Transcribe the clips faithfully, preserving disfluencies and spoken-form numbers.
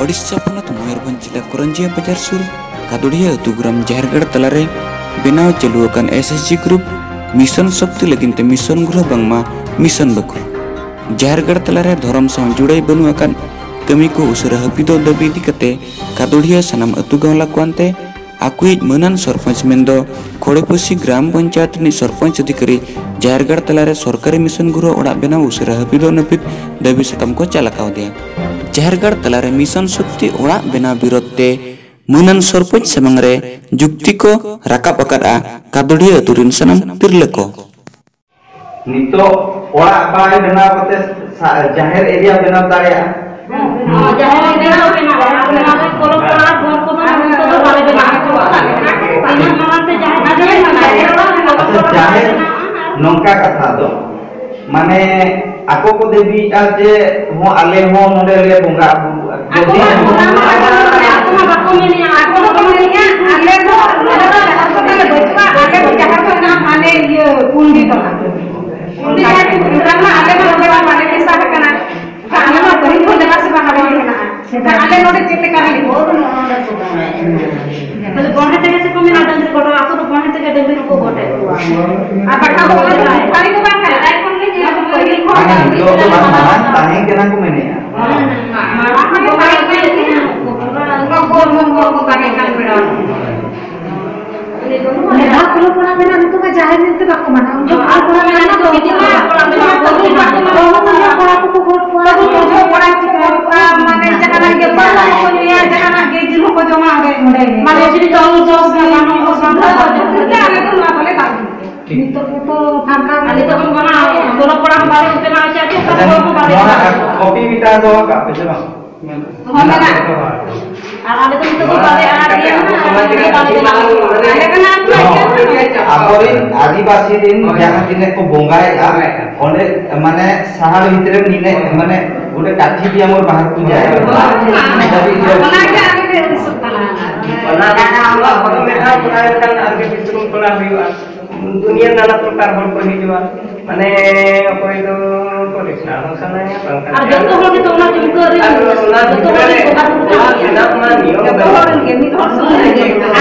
ᱳᱰᱤᱥᱟ ᱯᱚᱱᱚᱛ ᱢᱚᱭᱩᱨᱵᱷᱚᱸᱡᱽ ᱡᱤᱞᱟ ᱠᱚᱨᱚᱧᱡᱤᱭᱟ ᱵᱟᱡᱟᱨ ᱥᱩᱨ ᱠᱟᱫᱩᱲᱤᱭᱟᱹ ᱟᱹᱛᱩ ᱜᱨᱟᱢ ᱡᱟᱦᱮᱨᱜᱟᱲ ᱛᱟᱞᱟᱨᱮ ᱵᱮᱱᱟᱣ ᱪᱟᱹᱞᱩ ᱟᱠᱟᱱ S S G group mission ᱥᱚᱠᱛᱤ ᱞᱟᱹᱜᱤᱫ ᱛᱮ ᱢᱤᱥᱚᱱ ᱜᱨᱚᱦᱚ ᱵᱟᱝᱢᱟ ᱢᱤᱥᱚᱱ ᱵᱟᱠᱷᱳᱞ᱾ ᱡᱟᱦᱮᱨᱜᱟᱲ ᱛᱟᱞᱟᱨᱮ ᱫᱷᱚᱨᱚᱢ ᱥᱟᱶ ᱡᱩᱲᱟᱹᱭ ᱵᱟᱹᱱᱩᱜ ᱟᱠᱟᱫ ᱠᱟᱹᱢᱤ ᱠᱚ ᱩᱥᱟᱹᱨᱟ ᱦᱟᱹᱯᱤᱫᱚᱜ ᱫᱟᱹᱵᱤ ᱤᱫᱤ ᱠᱟᱛᱮ ᱠᱟᱫᱩᱲᱤᱭᱟᱹ ᱥᱟᱱᱟᱢ ᱟᱹᱛᱩ ᱜᱟᱶᱞᱟ ᱠᱚ ᱟᱱᱛᱮ ᱟᱠᱚᱭᱤᱡ ᱢᱟᱹᱱᱟᱱ ᱥᱚᱨᱯᱚᱧᱪ ᱢᱮᱱᱫᱚ ᱠᱷᱚᱲᱮᱯᱩᱥᱤ ᱜᱨᱟᱢ ᱯᱚᱧᱪᱟᱭᱮᱛ ᱨᱤᱱᱤᱡ ᱥᱚᱨᱯᱚᱧᱪ ᱚᱫᱷᱤᱠᱟᱨᱤ ᱡᱟᱦᱮᱨᱜᱟᱲ ᱛᱟᱞᱟᱨᱮ ᱥᱚᱨᱠᱟᱨᱤ ᱢᱤᱥᱚᱱ ᱜᱨᱚᱦᱚ ᱚᱲᱟᱜ ᱵᱮᱱᱟᱣ ᱩᱥᱟᱹᱨᱟ ᱦᱟᱹᱯᱤᱫᱚᱜ ᱱᱟᱹᱯᱤᱛ ᱫᱟᱹᱵᱤ ᱥᱟᱠᱟᱢ ᱠᱚ ᱪᱟᱞ ᱟᱠᱟᱣᱫᱮᱭᱟ᱾ ᱡᱟᱦᱮᱨᱜᱟᱲ ᱛᱟᱞᱟᱨᱮ ᱢᱤᱥᱚᱱ ᱥᱚᱠᱛᱤ ᱚᱲᱟᱜ ᱵᱮᱱᱟᱣ ᱵᱤᱨᱳᱫᱷ ᱛᱮ ᱢᱟᱹᱱᱟᱱ ᱥᱚᱨᱯᱚᱧᱪ ᱥᱟᱢᱟᱝ ᱨᱮ ᱡᱩᱠᱛᱤ ᱠᱚ ᱨᱟᱠᱟᱵ ᱟᱠᱟᱫᱼᱟ ᱠᱟᱫᱩᱲᱤᱭᱟᱹ ᱟᱹᱛᱩ ᱨᱤᱱ ᱥᱟᱱᱟᱢ ᱛᱤᱨᱞᱟᱹ ᱠᱚ᱾ ᱱᱤᱛᱚᱜ ᱚᱲᱟᱜ ᱵᱟᱭ ᱵᱮᱱᱟᱣ ᱠᱟᱛᱮ ᱥᱟ-, ᱡᱟᱦᱮᱨ ᱮᱨᱤᱭᱟ ᱵᱮᱱᱟᱣ ᱫᱟᱲᱮᱭᱟᱜᱼᱟ᱾ ᱦᱚᱸ, ᱡᱟᱦᱮᱸ ᱨᱮ ᱵᱮᱱᱟᱣ ᱢᱮᱱᱟᱜᱼᱟ᱾ ᱟᱨ ᱚᱱᱟ ᱨᱮ ᱯᱚᱨᱚᱵᱽ ᱯᱟᱨᱟᱵᱽ ᱦᱚᱲ ᱠᱚᱫᱚ ᱱᱚᱛᱮ ᱫᱚ ᱵᱟᱞᱮ ᱵᱮᱱᱟᱣ ᱦᱚᱪᱚᱣᱟᱜᱼᱟ᱾ ᱛᱤᱱᱟᱹᱜ ᱢᱟᱨᱟᱝ ᱛᱮ ᱡᱟᱦᱮᱨ ᱟᱪᱪᱷᱟ, ᱡᱟᱦᱮᱨ ᱱᱚᱝᱠᱟ ᱠᱟᱛᱷᱟ ᱫᱚ, ᱢᱟᱱᱮ, ᱟᱠᱚ ᱠᱚ ᱫᱟᱹᱵᱤᱭᱮᱫᱼᱟ ᱡᱮ, ᱦᱚᱸ, ᱟᱞᱮ ᱦᱚᱸ ᱱᱚᱰᱮ ᱞᱮ ᱵᱚᱸᱜᱟ ᱵᱩᱨᱩᱜᱼᱟ᱾ ᱟᱠᱚ ᱢᱟ ᱵᱟᱠᱚ ᱢᱮᱱᱮᱫᱼᱟ, ᱟᱠᱚ ᱢᱟ ᱵᱟᱠᱚ ᱢᱮᱱᱮᱫᱼᱟ, ᱟᱞᱮ ᱫᱚ ᱱᱚᱰᱮ ᱫᱚ ᱡᱟᱦᱮᱨ ᱠᱚ ᱛᱟᱞᱮ ᱵᱟᱹᱪᱩᱜᱼᱟ, ᱟᱞᱮ ᱫᱚ ᱡᱟᱦᱮᱨ ᱠᱚ ᱢᱮᱱᱟᱜᱼᱟ ᱦᱟᱱᱮ ᱤᱭᱟᱹ ᱯᱩᱱᱰᱤ ᱛᱚᱞᱟ᱾ ᱯᱩᱱᱰᱤ ᱛᱚᱞᱟ ᱨᱮ ᱟᱞᱮ ᱢᱟ ᱱᱚᱰᱮ ᱢᱟ ᱵᱟᱞᱮ ᱢᱮᱥᱟ ᱟᱠᱟᱱᱟ᱾ ᱟᱞᱮ ᱢᱟ ᱯᱟᱹᱦᱤᱞ ᱠᱷᱚᱱ ᱫᱮᱵᱟ ᱥᱮᱵᱟ ᱦᱟᱸᱰᱮ ᱜᱮ ᱢᱮᱱᱟᱜᱼᱟ᱾ ᱮᱱᱠᱷᱟᱱ ᱟᱞᱮ ᱱᱚᱰᱮ ᱪᱮᱫ ᱞᱮᱠᱟ ᱨᱮ? ᱛᱟᱦᱞᱮ ᱜᱚᱸᱰᱮ ᱛᱮᱜᱮ ᱪᱮᱫ ᱠᱚ ᱢᱮᱱᱟ, ᱰᱟᱹᱝᱨᱤ ᱜᱚᱰᱟ, ᱟᱠᱚ ᱫᱚ ᱜᱚᱸᱰᱮ ᱛᱮᱜᱮ ᱰᱟᱹᱝᱨᱤ ᱦᱚᱸᱠᱚ ᱜᱚᱰᱮᱫ ᱠᱚᱣᱟ᱾ ᱟᱨ ᱵᱟᱠᱷᱟᱱ ᱫᱚ ᱚᱱᱟ ᱫᱚ ᱥᱚᱨᱠᱟᱨᱤ ᱫᱚ ᱵᱟᱝ ᱠᱟᱱᱟ, ᱟᱡ ᱠᱷᱚᱱ ᱜᱮ ᱧᱮᱞ ᱟᱹᱜᱩ ᱯᱟᱹᱦᱤᱞ ᱠᱷᱚᱱ ᱢᱟᱱᱮ ᱱᱤᱛᱚᱜ ᱫᱚ ᱵᱟᱝ ᱢᱟᱨᱟᱝ ᱛᱟᱦᱮᱸ ᱠᱟᱱᱟ ᱠᱚ ᱢᱮᱱᱮᱫᱼᱟ᱾ ᱢᱟᱨᱟᱝ ᱫᱚ ᱵᱟᱝ ᱠᱟᱱᱟ, ᱚᱱᱟ ᱜᱳᱞ ᱜᱳᱞ ᱜᱳᱞ ᱠᱚ ᱛᱟᱦᱮᱸ ᱠᱟᱱ ᱵᱮᱲᱟ᱾ ᱢᱤᱫ ᱫᱷᱟᱣ ᱠᱚᱞᱚᱢ ᱯᱚᱲᱟ ᱢᱮᱱᱟᱜ, ᱱᱤᱛᱚᱜ ᱢᱟ ᱡᱟᱦᱮᱨ ᱢᱮᱱᱛᱮ ᱵᱟᱠᱚ ᱢᱟᱱᱟᱣᱟ᱾ ᱩᱱ ᱡᱚᱠᱷᱚᱱ ᱠᱚᱞᱚᱢ ᱯᱚᱲᱟ ᱢᱮᱱᱟᱜ ᱫᱚ, ᱱᱤᱛᱚᱜ ᱢᱟ ᱠᱚᱞᱚᱢ ᱯᱚᱲᱟ ᱢᱮᱱᱟᱜ ᱫᱚ, ᱱᱤᱛᱚᱜ ᱢᱟ ᱠᱚᱞᱚᱢ ᱯᱚᱲᱟ ᱠᱚᱲᱟ ᱠᱚᱠᱚ ᱜᱚᱴ ᱠᱚᱣᱟ᱾ ᱵᱟᱠᱚ ᱜᱚᱴ ᱠᱚᱣᱟ, ᱠᱚᱲᱟ ᱠᱚ ᱜᱚᱴ ᱠᱚᱣᱟ, ᱢᱟᱱᱮ ᱡᱟᱦᱟᱱᱟᱜ ᱜᱮ ᱯᱟᱹᱣᱨᱟᱹ ᱦᱚᱸᱠᱚ ᱧᱩᱭᱟ, ᱡᱟᱦᱟᱱᱟᱜ ᱜᱮ ᱡᱤᱞ ᱦᱚᱸᱠᱚ ᱡᱚᱢᱟ ᱚᱸᱰᱮ, ᱚᱸᱰᱮ ᱜᱮ᱾ ᱢᱟᱱᱮ ᱡᱩᱫᱤ ᱫᱚᱝ ᱡᱚᱥ ᱜᱟᱱᱚᱜ ᱚᱥᱟᱱ ᱫᱚ ᱵᱟᱹᱱᱩᱜ᱾ ᱟᱞᱮ ᱫᱚ ᱱᱚᱣᱟ ᱫᱚᱞᱮ ᱵᱟᱝ᱾ ᱴᱷᱤᱠ᱾ ᱱᱤᱛᱚᱜ ᱜᱮᱛᱚ ᱯᱷᱟᱸᱠᱟ ᱟᱨ ᱱᱤᱛᱚᱜ ᱵᱚᱱ ᱢᱟᱱᱟᱣ, ᱠᱚᱞᱚᱢ ᱯᱚᱲᱟ ᱦᱚᱸ ᱵᱟᱞᱮ ᱵᱮᱱᱟᱣ ᱦᱚᱪᱚ ᱟᱯᱮᱭᱟ, ᱟᱪᱪᱷᱟ, ᱠᱚᱞᱚᱢ ᱦᱚᱸ ᱵᱟᱞᱮ ᱱᱚᱣᱟ ᱵᱮᱱᱟᱣ ᱦᱚᱪᱚ ᱟᱯᱮᱭᱟ᱾ ᱠᱚᱯᱤ ᱢᱤᱫᱴᱟᱝ ᱫᱚᱦᱚ ᱠᱟᱜ ᱯᱮ ᱥᱮ ᱵᱟᱝ? ᱦᱚᱸ, ᱢᱮᱱᱟᱜᱼᱟ᱾ ᱟᱨ ᱟᱞᱮ ᱫᱚ ᱱᱤᱛᱚᱜ ᱫᱚ ᱵᱟᱞᱮ ᱟᱲᱟᱜ ᱜᱮᱭᱟ ᱱᱟᱦᱟᱜ, ᱟᱞᱮ ᱫᱚ ᱵᱟᱞᱮ ᱵᱮᱱᱟᱣ ᱠᱚᱣᱟ᱾ ᱟᱞᱮ ᱫᱚ ᱱᱟᱦᱟᱜ ᱟᱵᱚᱨᱮᱱ ᱟᱹᱫᱤᱵᱟᱹᱥᱤ ᱨᱮᱱ ᱡᱟᱦᱟᱸ ᱛᱤᱱᱟᱹᱜ ᱠᱚ ᱵᱚᱸᱜᱟᱭᱮᱫᱼᱟ, ᱚᱸᱰᱮ ᱢᱟᱱᱮ ᱥᱟᱦᱟᱨ ᱵᱷᱤᱛᱨᱤ ᱨᱮ ᱱᱤᱱᱟᱹᱜ ᱢᱟᱱᱮ ᱜᱚᱴᱟ ᱴᱟᱴᱷᱤ ᱵᱤᱭᱟᱢ ᱵᱟᱦᱟᱨ ᱠᱚ ᱡᱟᱭᱜᱟ ᱨᱮ᱾ ᱚᱱᱟᱜᱮ ᱟᱞᱮ ᱞᱮ ᱟᱹᱲᱤᱥᱚᱜ ᱠᱟᱱᱟ᱾ ᱚᱱᱟ ᱫᱚ ᱟᱵᱚ ᱢᱤᱫ ᱫᱷᱟᱣ ᱠᱚᱨᱟᱣ ᱞᱮᱠᱷᱟᱱ ᱟᱨ ᱠᱤᱪᱷᱩ ᱫᱤᱥᱚᱢ ᱠᱚᱨᱟᱣ ᱦᱩᱭᱩᱜᱼᱟ᱾ ᱫᱩᱱᱤᱭᱟᱹ ᱱᱟᱱᱟ ᱯᱨᱚᱠᱟᱨ ᱦᱚᱲ ᱠᱚ ᱦᱤᱡᱩᱜᱼᱟ, ᱢᱟᱱᱮ ᱚᱠᱚᱭ ᱫᱚ ᱯᱚᱨᱤᱥᱱᱟ ᱦᱚᱸ ᱥᱟᱱᱟᱭᱟ, ᱵᱟᱝ ᱠᱷᱟᱱ ᱟᱨ ᱡᱚᱛᱚ ᱦᱚᱲ ᱜᱮᱛᱚ ᱚᱱᱟ ᱪᱩᱢᱠᱟᱹ ᱨᱮ ᱟᱨ ᱚᱱᱟ ᱡᱚᱛᱚ ᱦᱚᱲ ᱜᱮ ᱵᱚᱸᱜᱟ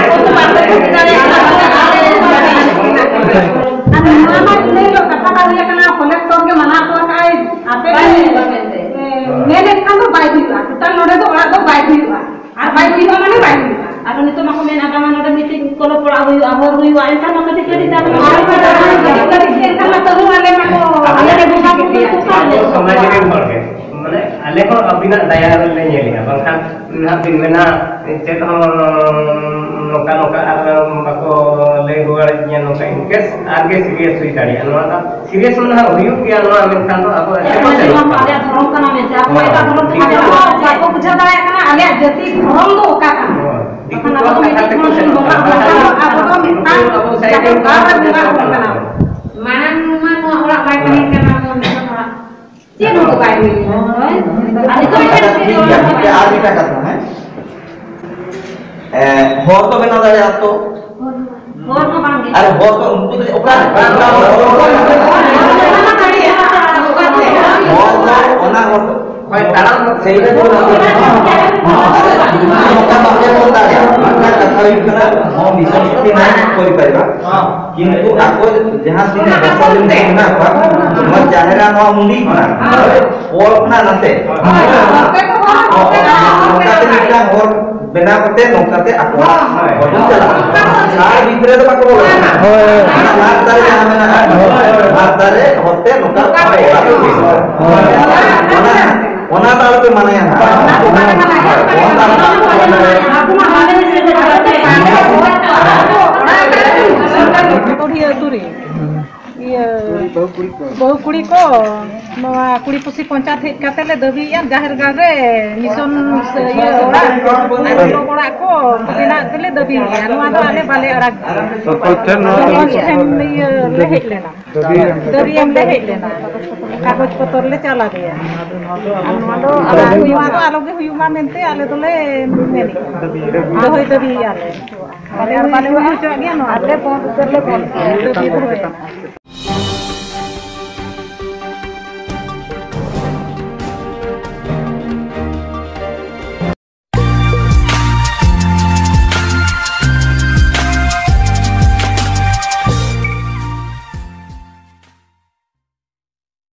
ᱟᱫᱚ ᱱᱚᱣᱟ ᱢᱟ ᱤᱱᱟᱹ ᱦᱤᱞᱳᱜ ᱠᱟᱛᱷᱟ ᱵᱟᱝ ᱦᱩᱭ ᱟᱠᱟᱱᱟ, ᱠᱚᱞᱮᱠᱴᱚᱨ ᱜᱮ ᱢᱟᱱᱟ ᱦᱚᱴᱚ ᱟᱠᱟᱫᱼᱟᱭ, ᱟᱯᱮ ᱵᱟᱭ ᱦᱩᱭᱩᱜᱼᱟ ᱢᱮᱱᱛᱮ᱾ ᱮ, ᱢᱮᱱᱮᱫ ᱠᱷᱟᱱ ᱫᱚ ᱵᱟᱭ ᱦᱩᱭᱩᱜᱼᱟ, ᱴᱳᱴᱟᱞ ᱱᱚᱰᱮ ᱫᱚ ᱚᱲᱟᱜ ᱫᱚ ᱵᱟᱭ ᱦᱩᱭᱩᱜᱼᱟ, ᱟᱨ ᱵᱟᱭ ᱦᱩᱭᱩᱜᱼᱟ ᱢᱟᱱᱮ ᱵᱟᱭ ᱦᱩᱭᱩᱜᱼᱟ᱾ ᱟᱨ ᱱᱤᱛᱚᱜ ᱢᱟᱠᱚ ᱢᱮᱱᱟ ᱵᱟᱝᱟ ᱱᱚᱰᱮ ᱢᱤᱫᱴᱤᱡ ᱠᱚᱞᱚᱵ ᱚᱲᱟᱜ ᱦᱩᱭᱩᱜᱼᱟ, ᱦᱚᱨ ᱦᱩᱭᱩᱜᱼᱟ, ᱮᱱᱠᱷᱟᱱ ᱢᱟ ᱠᱟᱹᱴᱤᱡ ᱠᱟᱹᱴᱤᱡ ᱛᱮ ᱟᱫᱚ ᱟᱨ ᱠᱟᱹᱴᱤᱡ ᱠᱟᱹᱴᱤᱡ ᱛᱮ ᱮᱱᱠᱷᱟᱱ ᱢᱟ ᱛᱟᱹᱦᱩ ᱟᱞᱮ ᱢᱟ ᱠᱚ ᱟᱞᱮ ᱨᱮ ᱵᱚᱸᱜᱟ ᱵᱩᱨᱩ ᱠᱚ ᱚᱠᱟ ᱨᱮ ᱟᱵᱚ ᱥᱚᱢᱟᱡᱽ ᱨᱮᱱ ᱦᱚᱲ ᱜᱮ, ᱢᱟᱱᱮ ᱟᱞᱮ ᱦᱚᱸ ᱟᱹᱵᱤᱱᱟᱜ ᱫᱟᱭᱟ ᱨᱮᱞᱮ ᱧᱮᱞᱮᱜᱼᱟ, ᱵᱟᱝᱠᱷᱟᱱ ᱱᱟᱦᱟᱜ ᱵᱤᱱ ᱢᱮᱱᱟ ᱪᱮᱫ ᱦᱚᱸ ᱱᱚᱝᱠᱟ ᱱᱚᱝᱠᱟ ᱟᱨ ᱵᱟᱠᱚ ᱞᱟᱹᱭ ᱨᱩᱣᱟᱹᱲ ᱤᱧᱟ ᱱᱚᱝᱠᱟ ᱤᱱᱠᱮᱥ ᱟᱨ ᱜᱮ ᱥᱤᱨᱤᱭᱟᱥ ᱦᱩᱭ ᱫᱟᱲᱮᱭᱟᱜᱼᱟ᱾ ᱱᱚᱣᱟ ᱫᱚ ᱥᱤᱨᱤᱭᱟᱥ ᱢᱟ ᱱᱟᱦᱟᱜ ᱦᱩᱭᱩᱜ ᱜᱮᱭᱟ, ᱱᱚᱣᱟ ᱢᱮᱱᱠᱷᱟᱱ ᱫᱚ ᱟᱵᱚ ᱟᱞᱮ ᱫᱚ ᱱᱚᱣᱟ ᱢᱟ ᱟᱞᱮᱭᱟᱜ ᱫᱷᱚᱨᱚᱢ ᱠᱟᱱᱟ ᱢᱮᱱᱛᱮ, ᱟᱠᱚ ᱮᱴᱟᱜ ᱫᱷᱚᱨᱚᱢ ᱛᱮ ᱵᱟᱠᱚ ᱵᱩᱡᱷᱟᱹᱣ ᱫᱟᱲᱮᱭᱟᱜ ᱠᱟᱱᱟ ᱟᱞᱮᱭᱟᱜ ᱡᱟᱹᱛᱤ ᱫᱷᱚᱨᱚᱢ ᱫᱚ ᱚᱠᱟ ᱠᱟᱱᱟ᱾ ᱦᱳᱭ᱾ ᱵᱟᱠᱷᱟᱱ ᱟᱵᱚ ᱫᱚ ᱢᱤᱫᱴᱤᱡ ᱫᱷᱚᱨᱚᱢ ᱨᱮᱱ ᱵᱚᱸᱜᱟ ᱵᱩᱨᱩ ᱠᱟᱱᱟ, ᱟᱵᱚ ᱫᱚ ᱢᱤᱫᱴᱟᱝ ᱡᱟᱦᱮᱨ ᱜᱟᱲ ᱨᱮ ᱵᱚᱸᱜᱟ ᱵᱩᱨᱩ ᱠᱟᱱᱟ᱾ ᱢᱟᱲᱟᱝ ᱢᱟ ᱱᱚᱣᱟ ᱚᱲᱟᱜ ᱵᱟᱭ ᱛᱟᱦᱮᱸ ᱠᱟᱱᱟ, ᱱᱚᱣᱟ ᱢᱤᱥᱚᱱ ᱚᱲᱟᱜ᱾ ᱪᱮᱫ ᱦᱚᱸ ᱵᱟᱭ ᱦᱩᱭ ᱞᱮᱱᱟ᱾ ᱟᱨ ᱱᱤᱛᱚᱜ ᱟᱪᱪᱷᱟ, ᱴᱷᱤᱠ ᱜᱮᱭᱟ, ᱢᱤᱫᱴᱮᱡ ᱟᱨ ᱢᱤᱫᱴᱟᱝ ᱠᱟᱛᱷᱟ, ᱦᱮᱸ? ᱮ, ᱦᱚᱨ ᱠᱚ ᱵᱮᱱᱟᱣ ᱫᱟᱲᱮᱭᱟᱜᱼᱟ ᱛᱚ? ᱦᱚᱨ ᱦᱚᱸ ᱵᱟᱝ ᱜᱮ᱾ ᱟᱨ ᱦᱚᱨ ᱫᱚ ᱩᱱᱠᱩ ᱫᱚ ᱚᱠᱟ ᱨᱮ? ᱦᱚᱨ ᱫᱚ ᱚᱱᱟ ᱦᱚᱨ ᱫᱚ᱾ ᱦᱳᱭ, ᱛᱟᱲᱟᱢ ᱫᱚ᱾ ᱥᱮᱭ ᱫᱚ ᱱᱚᱝᱠᱟ ᱵᱟᱯᱮ ᱚᱞ ᱫᱟᱲᱮᱭᱟᱜᱼᱟ᱾ ᱢᱤᱫᱴᱟᱝ ᱠᱟᱛᱷᱟ ᱦᱩᱭᱩᱜ ᱠᱟᱱᱟ, ᱦᱚᱸ, ᱢᱤᱥᱚᱱ ᱥᱚᱠᱛᱤ ᱱᱟᱭ ᱠᱚᱨᱤᱯᱟᱨᱤᱵᱟ᱾ ᱦᱚᱸ᱾ ᱠᱤᱱᱛᱩ ᱟᱠᱚ ᱡᱟᱦᱟᱸ ᱛᱤᱱᱟᱹᱜ ᱫᱚᱥᱚᱨ ᱨᱮᱱ ᱢᱮᱱᱟᱜ ᱠᱚᱣᱟ, ᱱᱚᱣᱟ ᱡᱟᱦᱮᱨᱟ ᱱᱚᱣᱟ ᱢᱩᱸᱰᱤ ᱠᱷᱚᱱᱟᱜ ᱯᱚᱨ ᱠᱷᱚᱱᱟᱜ ᱱᱟᱛᱮ ᱱᱚᱝᱠᱟᱛᱮ ᱢᱤᱫᱴᱟᱝ ᱦᱚᱨ ᱵᱮᱱᱟᱣ ᱠᱟᱛᱮ ᱱᱚᱝᱠᱟᱛᱮ ᱟᱠᱚᱣᱟᱜ ᱦᱚᱨ ᱵᱚᱱ ᱪᱟᱞᱟᱜᱼᱟ᱾ ᱟᱨ ᱵᱷᱤᱛᱨᱤ ᱫᱚ ᱵᱟᱠᱚ ᱵᱚᱞᱚᱱᱟ᱾ ᱦᱳᱭ᱾ ᱚᱱᱟ ᱢᱟᱫ ᱫᱟᱨᱮ ᱡᱟᱦᱟᱸ ᱢᱮᱱᱟᱜᱼᱟ, ᱦᱳᱭ᱾ ᱢᱟᱫ ᱫᱟᱨᱮ ᱦᱚᱨᱛᱮ ᱱᱚᱝᱠᱟ ᱚᱲᱟᱜ ᱠᱚ ᱵᱮᱱᱟᱣᱟ᱾ ᱦᱳᱭ᱾ ᱚᱱᱟ, ᱚᱱᱟ ᱫᱚ ᱟᱞᱚᱯᱮ ᱢᱟᱱᱟᱭᱟ ᱱᱟᱦᱟᱜ᱾ ᱚᱱᱟ ᱫᱚ ᱟᱞᱚᱯᱮ ᱢᱟᱱᱟᱭᱟ᱾ ᱟᱵᱚ ᱢᱟ ᱵᱟᱞᱮ ᱵᱩᱡᱷᱟᱹᱣ ᱫᱟᱲᱮᱭᱟᱜ ᱠᱟᱱᱟ᱾ ᱤᱭᱟᱹ ᱵᱟᱹᱦᱩ ᱠᱩᱲᱤ ᱠᱚ᱾ ᱵᱟᱹᱦᱩ ᱠᱩᱲᱤ ᱠᱚ, ᱱᱚᱣᱟ ᱠᱩᱲᱤ ᱯᱩᱥᱤ ᱯᱚᱧᱪᱟᱭᱮᱛ ᱦᱮᱡ ᱠᱟᱛᱮ ᱞᱮ ᱫᱟᱹᱵᱤᱭᱮᱫᱼᱟ, ᱡᱟᱦᱮᱨ ᱜᱟᱲ ᱨᱮ ᱢᱤᱥᱚᱱ ᱥᱮ ᱤᱭᱟᱹ ᱚᱲᱟᱜ, ᱚᱲᱟᱜ ᱠᱚ ᱵᱮᱱᱟᱣ ᱛᱮᱞᱮ ᱫᱟᱹᱵᱤᱭᱮᱫᱼᱟ᱾ ᱱᱚᱣᱟ ᱫᱚ ᱟᱞᱮ ᱵᱟᱞᱮ ᱟᱲᱟᱜ ᱜᱮᱭᱟ᱾ ᱥᱚᱨᱯᱚᱧᱪ ᱴᱷᱮᱱ ᱱᱚᱣᱟ ᱫᱚ ᱥᱚᱨᱯᱚᱧᱪ ᱴᱷᱮᱱ ᱤᱭᱟᱹ ᱞᱮ ᱦᱮᱡ ᱞᱮᱱᱟ, ᱫᱟᱹᱵᱤ ᱮᱢ ᱞᱮ ᱦᱮᱡ ᱞᱮᱱᱟ, ᱠᱟᱜᱚᱡᱽ ᱯᱚᱛᱚᱨ ᱞᱮ ᱪᱟᱞ ᱟᱫᱮᱭᱟ᱾ ᱟᱨ ᱱᱚᱣᱟ ᱫᱚ ᱟᱞᱚ ᱦᱩᱭᱩᱜ ᱢᱟ, ᱟᱞᱚ ᱜᱮ ᱦᱩᱭᱩᱜ ᱢᱟ ᱢᱮᱱᱛᱮ ᱟᱞᱮ ᱫᱚᱞᱮ ᱢᱮᱱᱮᱫᱼᱟ, ᱫᱚᱦᱚᱭ ᱫᱟᱹᱵᱤᱭᱮᱫᱼᱟ ᱞᱮ᱾ ᱟᱞᱮ ᱟᱨ ᱵᱟᱞᱮ ᱦᱩᱭ ᱦᱚᱪᱚᱣᱟᱜ ᱜᱮᱭᱟ ᱱᱚᱣᱟ ᱫᱚ᱾ ᱟᱞᱮ ᱵᱚᱱᱫ ᱩᱛᱟᱹᱨ ᱞᱮ ᱵᱚᱱᱫ ᱠᱮᱫᱟ᱾ ᱫᱟᱹᱵᱤ ᱫᱚᱦᱚᱭ᱾